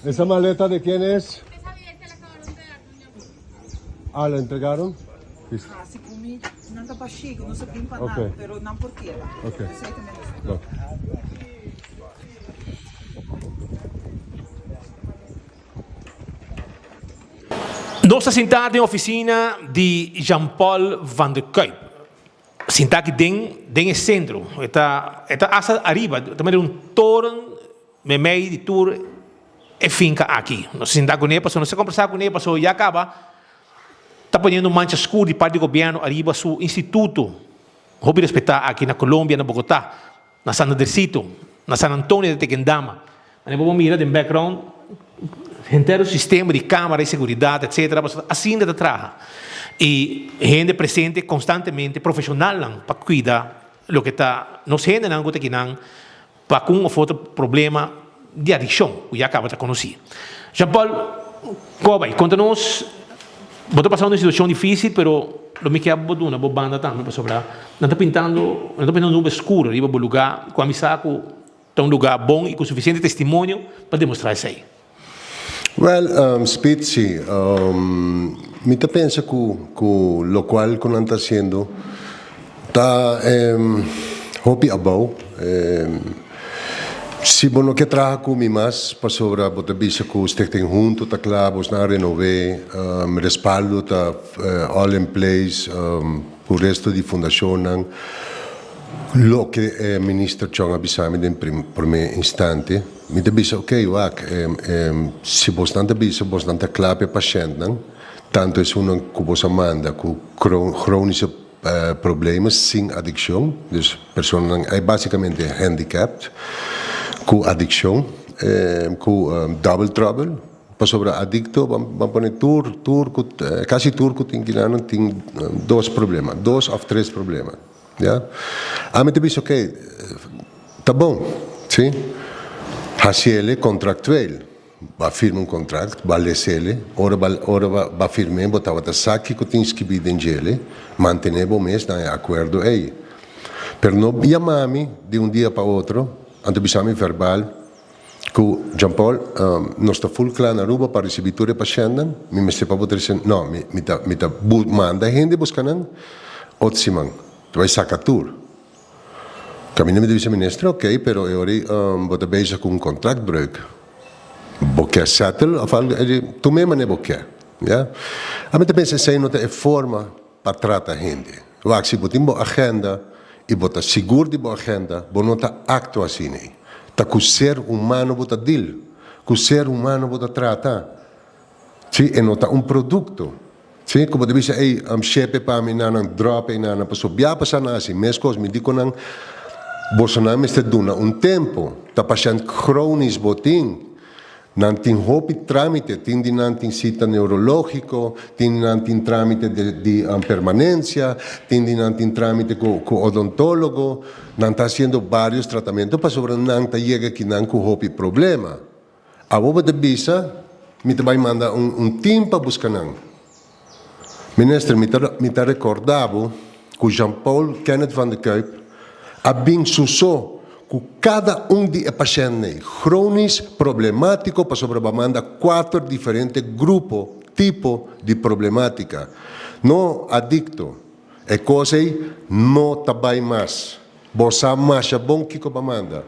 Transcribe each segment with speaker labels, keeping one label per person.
Speaker 1: Esa maleta de quién es? Ah, la entregaron? Listo.
Speaker 2: Ah, si ku mi nan ta bashí, ku no sa bin pa
Speaker 1: Ok.
Speaker 2: nan, pero nan por keda.
Speaker 1: Ok.
Speaker 2: Esei ta mi respuesta.
Speaker 1: Bon.
Speaker 3: Nos ta sintá den oficina di Jean Paul van der Kuyp. Sintá aki den den e centro. E ta e ta hasta ariba, ta manera un toren Meimei di tur e finka aki. Nos sinta kuné pasobra nos ta kombersá kuné pasobra ya kaba ta poniendo un mancha skur di parti di gobièrnu ariba su instituto hopi respetá aki na Colombia, na Bogotá, na San Andresito, na San Antonio de Tequendama. Manera bo por mira den background henter un sistema di kamara di seguridat etcetera pasobra asina ta traha i hende presente konstantemente profeshonalnan pa kuida loke ta nos hendenan ku ta kinan Pa cu un of otro problema di adiccion cu ya caba ta conoci. Jean Paul, cu a bay? Conta nos, bo ta pasando un situacion dificil pero lo mi kier bo duna bo banda tambe pasobra nan ta pintando, nan ta poniendo nube scuro riba bo lugar cu a mi sa cu ta un lugar bon y cu suficiente testimonio pa demostra esey.
Speaker 1: Well, Speed, si. Mi ta pensa cu cu locual cu nan ta haciendo ta hopi abao. Si bo no ke traha cu mi mas pasobra bo ta bisa cu Stichting Hunto ta cla, bosnan a renove, respaldo ta all in place cu resto di fundacionnan. Loke e minister Chong a bisa mi den prome instante, mi ta bisa ok wak, si bosnan ta bisa bosnan ta kla pa e pashentnan, tantu esunnan ku bos a manda ku chronische problemen sin adikshon, dus personanan ei basikamente handicapped ku adikshon, ku double trouble, pasobra adikto ban pone tur tur ku kasi tur ku tin kilanan tin dos problema, dos òf tres problema. Ya. Ami ta bisa oke, ta bon, si. Hasiele contractueel. Bo a firma un contract, bo a lesele, ora bo ora bo a firm'é bo tabata sa kiko tin skibí den djele, mantené bo mes na e akuerdo ei. Pero no yama mi di un dia pa otro, anto bisa mi verbal ku Jean Paul, nos ta full kla na Aruba pa risibí tur e pashèntnan, mi mester pa bo trese, no, mi mi ta mi ta manda hende buska nan otro siman, ta bai saka tur. Kaminda mi ta bisa minister, ok, pero e ora ei bo ta bezig ku un contractbreuk, bo ke settle òf algu, e di, tum'é manera bo ke, ya. Ami ta pensa esei no ta e forma pa trata hende. Wak, si bo tin bo agenda i bo ta sigur di bo agenda, bo no ta aktua asina ei. Ta ku ser humano bo ta deal, ku ser humano bo ta trata. Sí, e no ta un produkto. Sí, ku bo ta bisa, ey, shepe pa mi nanan, drop ey nanan, pasobra bia pasa nan hasi meskos. Mi di ku nan, bosonan mester duna un tempu. Ta pashènt kronisch bo tin. Nan tin hopi trámite, tin di nan tin sita neurológiko, tin di nan tin trámite di di permanencia, tin di nan tin trámite ku ku odontólogo. Nan ta hasiendo vários tratamiento pasobra nan ta yega kinan ku hopi problema. Awor bo ta bisa, mi ta bai manda un un tim pa buska nan. Minister, mi ta mi ta rekordá bo ku Jean Paul Kenneth van de Kuyp a bin su so ku kada un di e pashèntnan chronisch problemátiko pasobra bo a manda kuater diferente grupo, tipo, di problemátika. No adikto. E kos ei no ta bai mas. Bo sa masha bon kiko bo a manda.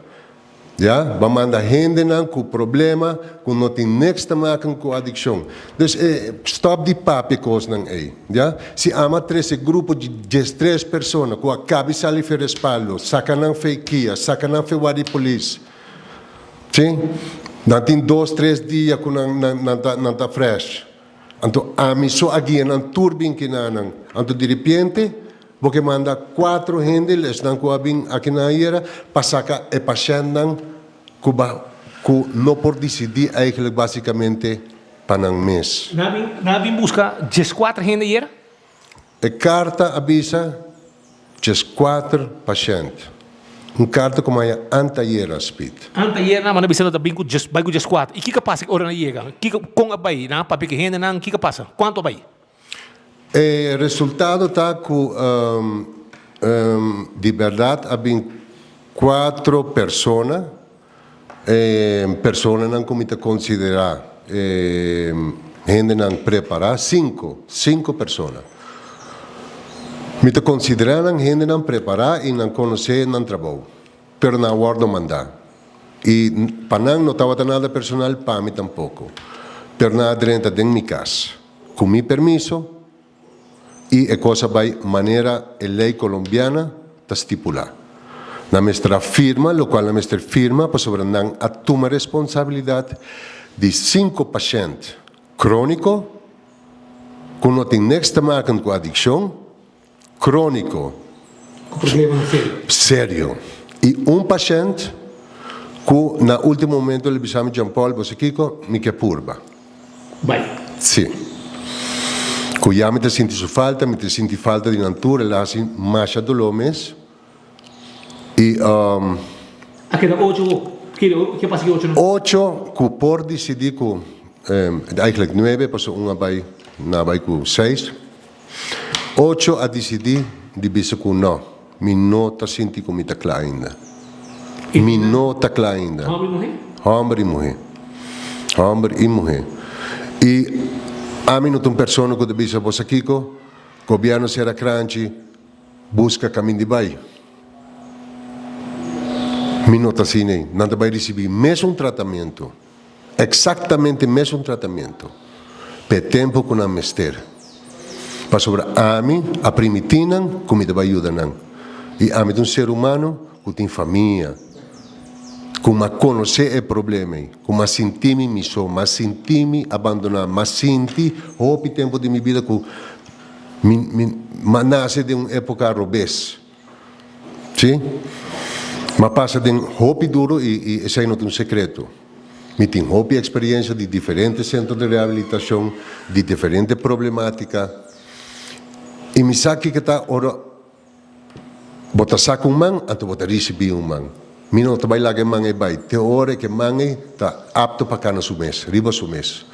Speaker 1: Ya, bo a manda hendenan ku problema ku no tin niks te maken ku adikshon. Dus e stòp di papia kosnan ei. Ya, si ama trese grupo di diestres persona ku a kabi sali fe respaldo, saka nan fe kia, saka nan fe warda di polis. Si, nan tin dos tres dia ku nan nan ta nan ta fresh. Anto ami so a guia nan tur bin kinanan. Anto diripiente Bo ke manda cuatro hende, esnan cu a bin akinan ayera, pa saca e pashentnan cu ba cu no por dicidi eigenlijk basicamente pa nan mes.
Speaker 3: Nan a bin, nan a bin busca diescuater hende ayera?
Speaker 1: E carta a bisa diescuater pashent. Un carta cu maya antayera, Speed.
Speaker 3: Antayera nan manda bisa nan ta bin cu dies, bai cu diescuater. Y kico a pasa ora nan yega? Kico, con a bai? Nan a papia cu e hendenan? Kico a pasa? Cuanto a bai?
Speaker 1: E resultado ta ku di bèrdat a bin kuatro persona, personanan ku mi ta konsiderá hendenan prepará, sinku, sinku persona. Mi ta konsiderá nan hendenan prepará i nan konosé nan trabou, pero nan a wòrdu mandá. I pa nan no tabata nada personal, pa mi tampoko. Pero nan a drenta den mi kas. Ku mi permiso i e kos a bai manera e lei kolombiana ta stipulá. Nan mester a firma lokual nan mester firma pasobra nan a tuma responsabilidat di sinku pashènt króniko ku no tin niks te maken ku adikshon króniko
Speaker 3: Ku problemanan serio.
Speaker 1: Serio. I un pashènt ku na último momento el bisa mi, Jean Paul, bo sa kiko? Mi ke purba.
Speaker 3: Bai.
Speaker 1: Sí. Ku ya mi ta sinti su falta, mi ta sinti falta di nan tur, el a hasi masha doló mes. I.
Speaker 3: A keda ocho ho. Ke pasa ku e ochonan?
Speaker 1: Ocho ku por disidí ku, eigenlijk nuebe, pasobra un a bai, nan a bai ku seis. Ocho a disidí di bisa ku nò, mi no ta sinti ku mi ta kla ainda. Mi no ta kla ainda.
Speaker 3: Hòmber i muhé?
Speaker 1: Hòmber i muhé. Hòmber i muhé. I ami no ta un persona ku ta bisa, Bo sa kiko? Gobièrnu sera kranchi, buska kamin di bai. Mi no ta asina ei. Nan ta bai risibí mesun tratamentu. Exactamente mesun tratamiento p'e tempo cu nan mester. Pasobra ami a primiti nan cu mi ta bay yuda nan. Y ami ta un ser humano cu tin famia, cu m'a conoce e problema ey, cu m'a sinti mi mi so, m'a sinti mi abandona, m'a sinti hopi tempo di mi bida cu mi mi m'a nace den un epoca robes. Sí. M'a pasa den hopi duro y y esey no ta un secreto. Mi tin hopi experiencia di diferente centro di rehabilitacion, di diferente problematica y mi sa kiko ta ora bo ta saca un man anto bo ta ricibi un man. Mi no ta bay laga e man ey bay te ora ke man ey ta apto pa cana su mes, riba su mes.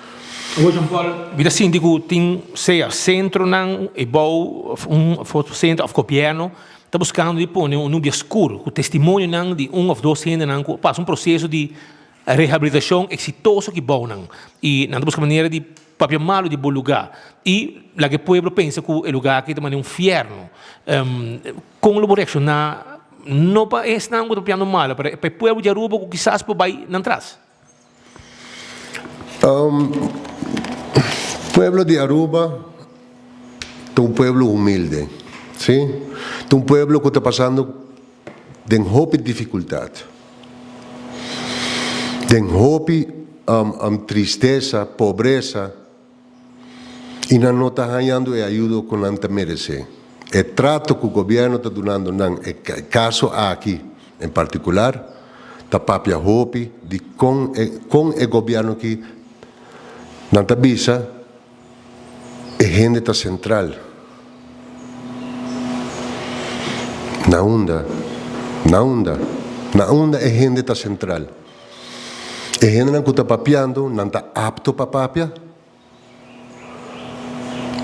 Speaker 3: Awor Jean Paul, mi ta sinti cu tin sea centronan e bou of un of otro centro of gobierno ta buscando di pone un nubia scur cu testimonionan di un of dos hendenan cu a pasa un proceso di rehabilitacion exitoso aki bounan y nan ta busca manera di papia malo di bo lugar y laga e pueblo pensa cu e lugar aki ta manera un fierno. Con lo bo reacciona no pa esnan cu ta papiando malo pero pa e pueblo di Aruba cu kisas por bay nan tras?
Speaker 1: Pueblo di Aruba ta un pueblo humilde, si. Ta un pueblo cu ta pasando den hopi dificultad, den hopi tristeza, pobreza. I nan no ta hañando e ayudo ku nan ta meresé. E trato ku gobièrnu ta dunando nan e kaso aki en partikular ta papia hopi di kon e kon e gobièrnu aki nan ta bisa e hende ta sentral. Na unda? Na unda? Na unda e hende ta sentral? E hendenan ku ta papiando, nan ta apto pa papia?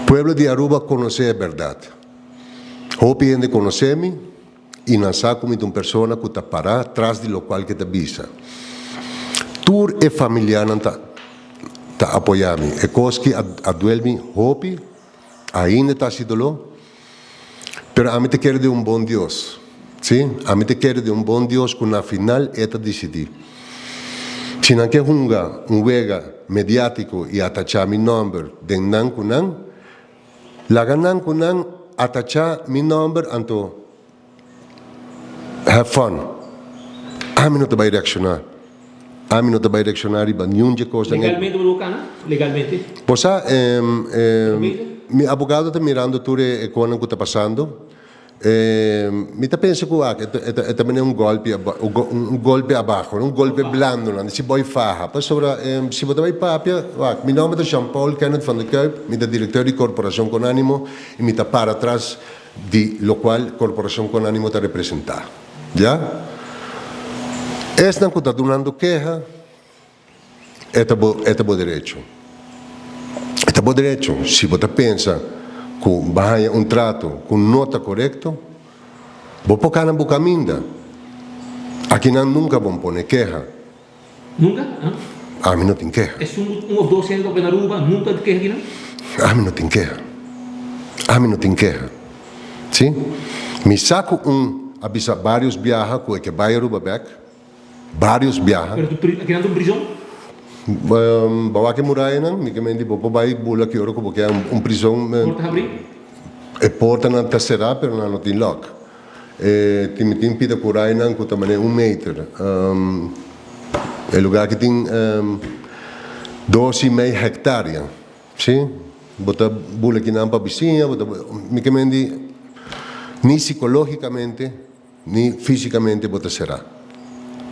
Speaker 1: Pueblo di Aruba konosé e bèrdat. Hopi hende konosé mi i nan sa ku mi ta un persona ku ta pará tras di lokual ke ta bisa. Tur e familianan ta ta apoyá mi. E kos ki a duel mi hopi, ainda ta hasi doló, Pero ami ta kere den un bon Dios. Sí, ami ta kere den un bon Dios ku na final e ta disidí. Si nan ke hunga un wega mediátiko i atachá mi nòmber den nan ku nan, laga nan ku nan atachá mi nòmber anto have fun. Ami no ta bai reakshoná. Ami no ta bai reakshoná riba niun dje kosnan ei.
Speaker 3: Legalmente bo lo kana? Legalmente?
Speaker 1: Bo sa, mi abogado ta mirando tur e konan ku ta pasando. Mi ta pensa ku wak, e ta mene un golpe un golpe abaho, un golpe blando nan, si boi faha. Pasobra si bo ta bai papia, wak, mi nòmber ta Jean Paul Kenneth van der Kuyp, mi ta direktor di Korporashon Kon Animo i mi ta para tras di lokual Korporashon Kon Animo ta representá. Ya. Esnan ku ta dunando keha, e ta bo, e ta bo derecho. E ta bo derecho. Si bo ta pensa ku bo haña un trato ku no ta korekto, bo por kana bo kaminda. Akinan nunka bo pone keha.
Speaker 3: Nunka?
Speaker 1: Ami no tin keha.
Speaker 3: Esun un of dos hende ku a bini Aruba nunka keha akinan?
Speaker 1: Ami no tin keha. Ami no tin keha. Si. Mi sa ku un a bisa barios biaha ku e ke bai Aruba bek. Barios biaha.
Speaker 3: Pero akinan ta un prizon?
Speaker 1: Bo wak e murayanan, mi ke menti bo por bai bula ki ora ku bo ke un prizon.
Speaker 3: Porta habri?
Speaker 1: E portanan ta será pero nan no tin lòk. E tin mi tin pida kurainan ku ta manera un meter. E lugar aki tin dos i mei hektaria. Si, bo ta bula kinan pa bisiña, bo ta mi ke men di ni sikológikamente ni físikamente bo ta será.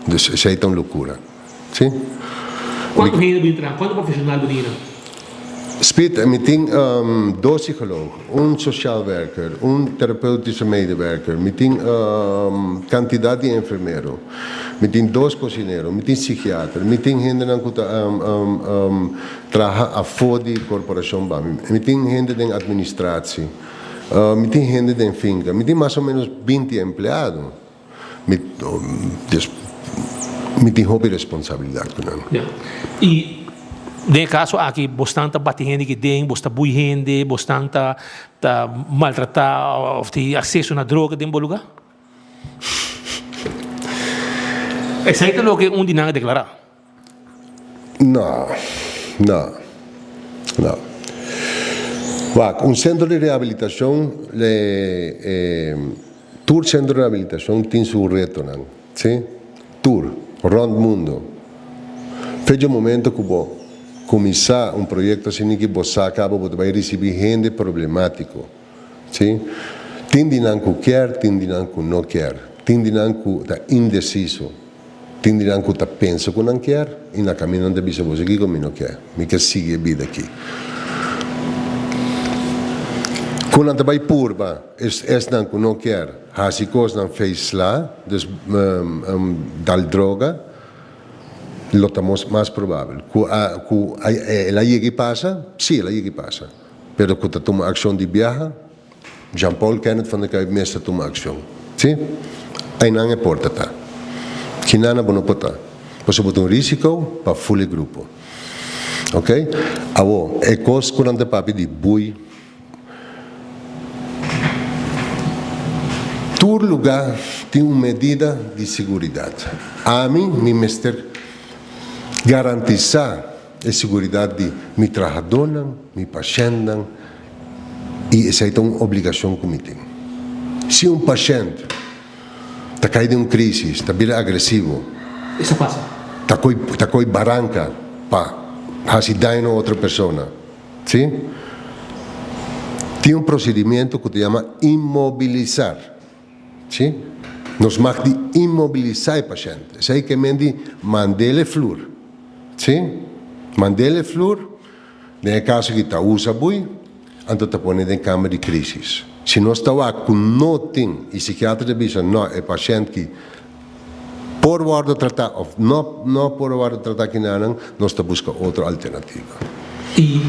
Speaker 1: Dus esei ta un lokura. Si.
Speaker 3: Kuantu hende bo tin traha? Kuantu profeshonal bo tin nan?
Speaker 1: Spit, mi tin dos psicoloog, un sociaal werker, un therapeutische medewerker, mi tin cantidad di enfermero, mi tin dos cocinero, mi tin psichiater, mi tin hendenan cu ta traha afo di corporacion ba mi, mi tin hende den administratie, mi tin hende den finca, mi tin mas o menos binti empleado. Mi dus mi tin hopi responsabilidat ku nan.
Speaker 3: Ya. I den e kaso aki bosnan ta bati hende ki den, bos ta bui hende, bosnan ta ta maltratá òf tin akseso na droga den bo lugá? Esei ta loke un di nan a deklará.
Speaker 1: No, no, no. Wak, un sentro di rehabilitacion, tur sentro di rehabilitacion tin su retonan, si, tur, rond mundo. Fecha momento cu bo cuminsa un proyecto asina ki bo sa caba bo ta bay ricibi hende problematico, si. Tin di nan cu kier, tin di nan cu no kier, tin di nan cu ta indeciso. Tin di nan ku ta pensa ku nan kier i na kaminda nan ta bisa boso kiko mi no kier, mi ke sigui e bida aki. Ku nan ta bai purba es esnan ku no kier hasi kosnan fei sla, dus dal droga, lo ta mas probabel. Ku a ku el a yega i pasa? Si el a yega i pasa, pero ku ta tuma akshon di biaha? Jean Paul Kenneth van der Kuyp mester tuma accion. Si? Einan e porta ta. Kinana bo no por ta. Pasobra bo ta un risico pa ful e grupo. Ok? Awo, e cos cu nan ta papia di bui. Tur lugar tin un medida di siguridad. Ami, mi mester garantisa e siguridad di mi trahadornan, mi pashentnan, i esei ta un obligashon ku mi tin. Si un pashènt ta kai den un krísis, ta bira agresivo, ta koi ta koi baranka pa hasi daño na otro persona, si, tin un prosedimiento ku ta yama inmobilisar, si. Nos mag di inmobilisá e pashènt. Esei ke men di mand'el e flur, si, mand'el e flur. Den e kaso aki ta usa bui, anto ta pone den kamer di krisis. Si nos ta wak ku no tin i sikiatra ta bisa no e pashènt ki por wòrdu tratá òf no no por wòrdu tratá kinanan, nos ta buska otro alternativa.
Speaker 3: I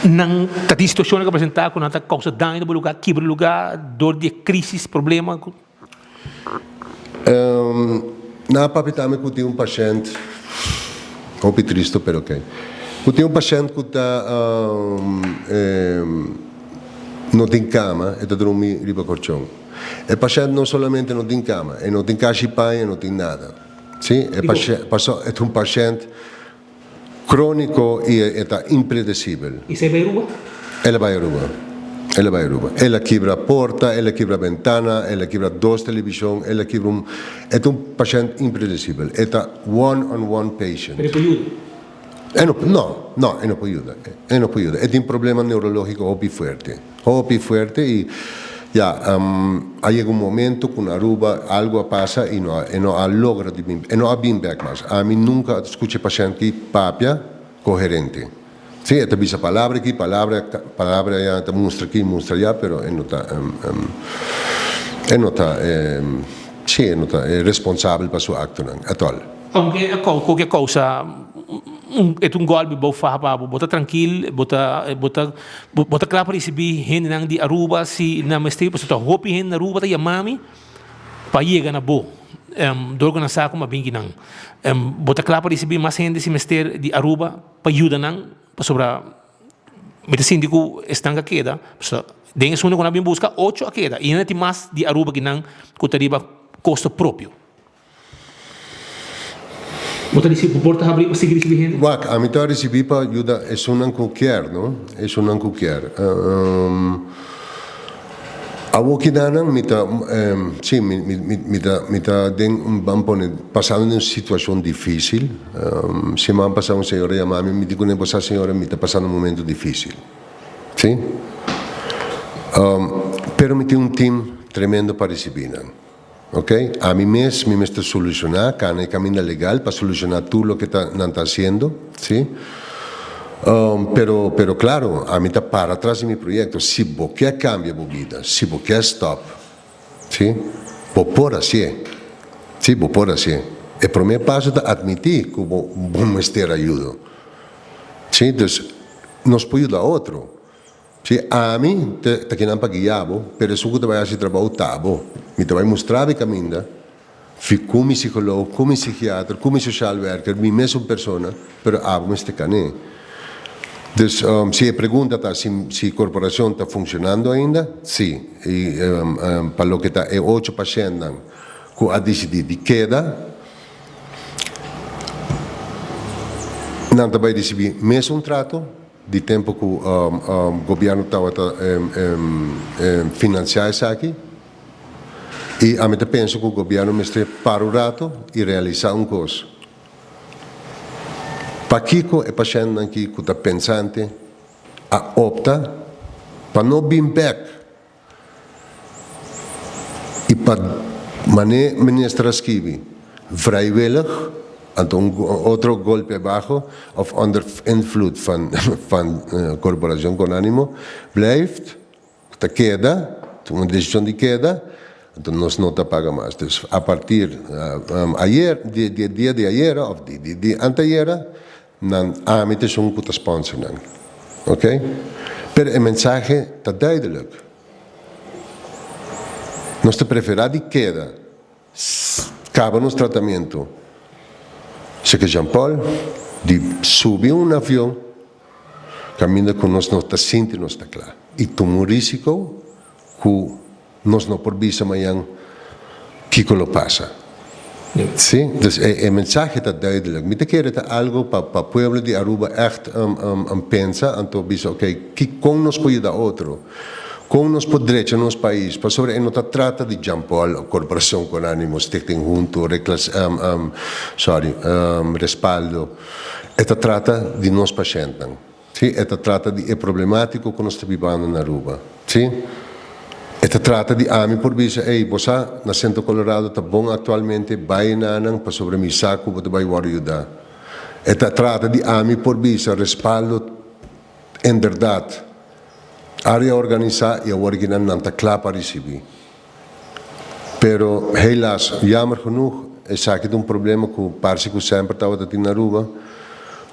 Speaker 3: nan ta tin situashonnan ku a presentá ku nan ta kousa daño na bo lugá, kibra lugá dor di e krisis, problema ku.
Speaker 1: Na papia tambe ku tin un pashènt, hopi tristu pero ok, ku tin un pashènt ku ta no tin kama, e ta drumi riba korchon. E pashènt no solamente no tin kama, e no tin kashi paña, e no tin nada. Si, e pashènt, paso e ta un pashènt Crónico y e ta impredecibel.
Speaker 3: Y s'e bai Aruba?
Speaker 1: El a bai Aruba. El a bai Aruba. El a kibra porta, el a kibra bentana, el a kibra dos television, el a kibra un. E ta un pashent impredecibel. E ta one on one patient.
Speaker 3: Pero e por yuda?
Speaker 1: E no, no, no, e no por yuda. E no por yuda. E tin problema neurologico hopi fuerte. Hopi fuerte y ya, a yega un momento cu na Aruba algo a pasa y no a, e no a logra di bin, e no a bin bek mas. Ami nunca a scucha e pashent ki papia coherente. Si, e ta bisa palabra aki, palabra, palabra aya, e ta mustra aki, mustra aya, pero e no ta, e no ta, si, e no ta responsabel pa su actonan at all.
Speaker 3: Aunke a causa. un e ta un gòlpi bou faha pa bo. Bo ta trankil, bo ta bo ta bo ta kla pa risibí hendenan di Aruba si nan mester, pasobra ta hopi hende na Aruba ta yama mi pa yega na bo dor ku nan sa ku mi a bin kinan. Bo ta kla pa risibí mas hende si mester di Aruba pa yuda nan pasobra mi ta sinti ku esnan ka keda, pasobra den esun ku nan a bin buska ocho a keda i nan tin mas di Aruba kinan ku ta riba kosto propio. Bo ta ricibi, bo por ta habri pa sigui ricibi hende?
Speaker 1: Wak, ami ta ricibi pa yuda esunnan cu kier, no? Esunnan cu kier. Awor kidanan mi ta, si, mi, mi, mi, mi ta, mi ta den un, ban pone, pasando den un situacion dificil. Siman pasa un señora yama mi, mi di cune, bo sa señora, mi ta pasando un momento dificil. Si? Pero mi tin un team tremendo pa ricibi nan. Ok, ami mes mi mester soluciona, cana e caminda legal pa soluciona tur loke ta nan ta haciendo, si. Pero, pero claro, ami ta para tras di mi proyecto, si bo ke cambia bo bida, si bo ke stop, si, bo por hacié, si, bo por hacié. E prome paso ta admiti cu bo bo mester ayudo, si, dus nos por yuda otro. Si ami ta kinan pa guia bo, pero esun ku ta bai hasi trabou ta bo. Mi ta bai mustra bo e kaminda, fi ku mi psikoloog, ku mi psikiater, ku mi sociaal werker, mi mesun persona, pero abo mester kan'é. Dus, si e pregunta ta si si korporashon ta funshonando ainda, si. I pa loke ta e ocho pashèntnan ku a disidí di keda, nan ta bai risibí mesun trato. Di tempo cu gobierno tabata financia esaki y ami ta pensa cu gobierno mester para un rato y realisa un cos. Pakico e pashentnan aki cu ta pensante a opta pa no bin bek Y pa mane minister a skibi, vrijwillig, anto un otro golpe baho of onder invloed van van corporacion con animo, blijft, ta keda, tuma decision di keda, anto nos no ta paga mas. Dus a partir ayer, di di dia di ayera of di di di anteayera, Nan ami ta esun ku ta sponsor nan. Ok? Pero e mensahe ta duidelijk. Nos ta prefera di keda kaba nos tratamiento seke Jean Paul di subi un avion kaminda ku nos no ta sinti nos ta kla i tuma un risiko ku Nos no por bisa mañan kiko lo pasa. Sí, dus e e mensahe ta duidelijk. Mi ta kere ta algo pa pa pueblo di Aruba ègt pensa anto bisa oké ki kon nos por yuda otro, kon nos por drecha nos pais pasobra e no ta trata di Jean Paul o Corporacion con Animo, Stichting Hunto, Reclas sorry Respaldo. E ta trata di nos pashèntnan. Sí, e ta trata di e problemátiko ku nos ta bibando na Aruba. Sí, e ta trata di ami por bisa, ey, bo sa, na Sento Colorado ta bon aktualmente, bai na nan pasobra mi sa ku bo ta bai wòrdu yudá. E ta trata di ami por bisa, respaldo inderdat, área organisá i awor kinan nan ta kla pa risibí. Pero helaas, jammer genoeg, esaki ta un problema ku parse ku semper tabata tin na Aruba,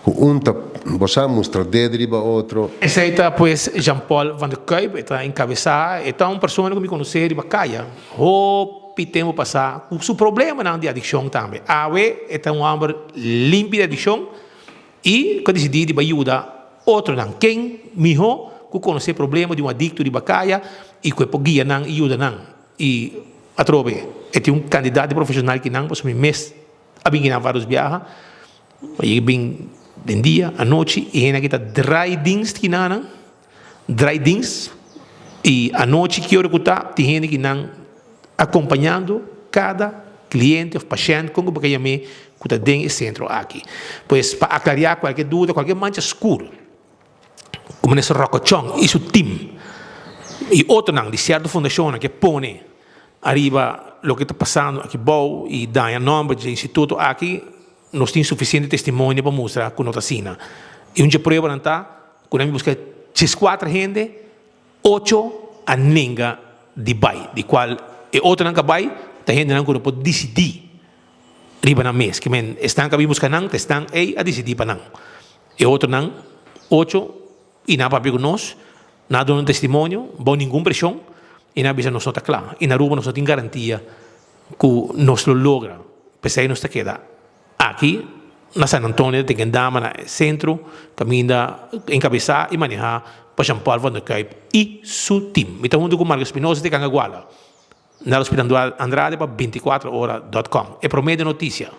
Speaker 1: ku un ta, bo sa, mustra dedo riba otro.
Speaker 3: Esei ta pues Jean Paul van der Kuyp, e ta enkabesá, e ta un persona ku mi konosé riba kaya hopi tempu pasá ku su problemanan di adikshon tambe. Awe e ta un hòmber limpi di adikshon i ku a disidí di bai yuda otronan. Ken mihó ku konosé problema di un adikto riba kaya i ku e por guia nan i yuda nan. I atrobe e tin un kandidat di profeshonal ki nan pasobra mi mes a bin kinan vários biaha. A yega bin den dia, anochi i hende aki ta draai dienst kinanan, draai dienst i anochi ki ora ku ta tin hende ki nan akompañando kada kliente òf pashènt kon ku bo ke yam'é ku ta den e sentro aki. Pues pa aklariá kualke duda, kualke mancha skur. Ku Minister Rocco Chong i su tim i otronan di sierto fundashonnan ke pone ariba loke ta pasando aki bou i daña nòmber dje instituto aki, nos tin sufisiente testimonio pa mustra ku no ta asina. I un dje pruebanan ta ku nan mi buska dieskuater hende, ocho a nenga di bai, di kual e otronan ku a bai ta hendenan ku no por disidí riba nan mes. Ke men esnan ku a bin buska nan ta esnan ei a disidí pa nan. E otronan, ocho, i nan a papia ku nos, nan a duna un testimonio bou ningun preshon, i nan a bisa nos no ta kla. I na Aruba nos no tin garantia ku nos lo logra. P'esei nos ta keda aki na San Antonio den Kendama na e sentro kaminda enkabesá i manehá pa Jean Paul van der Kuyp i su tim. Mi ta huntu ku Marco Espinosa di Kangaguala na Hospital Andrade pa 24 ora dot com. E promé di notisia.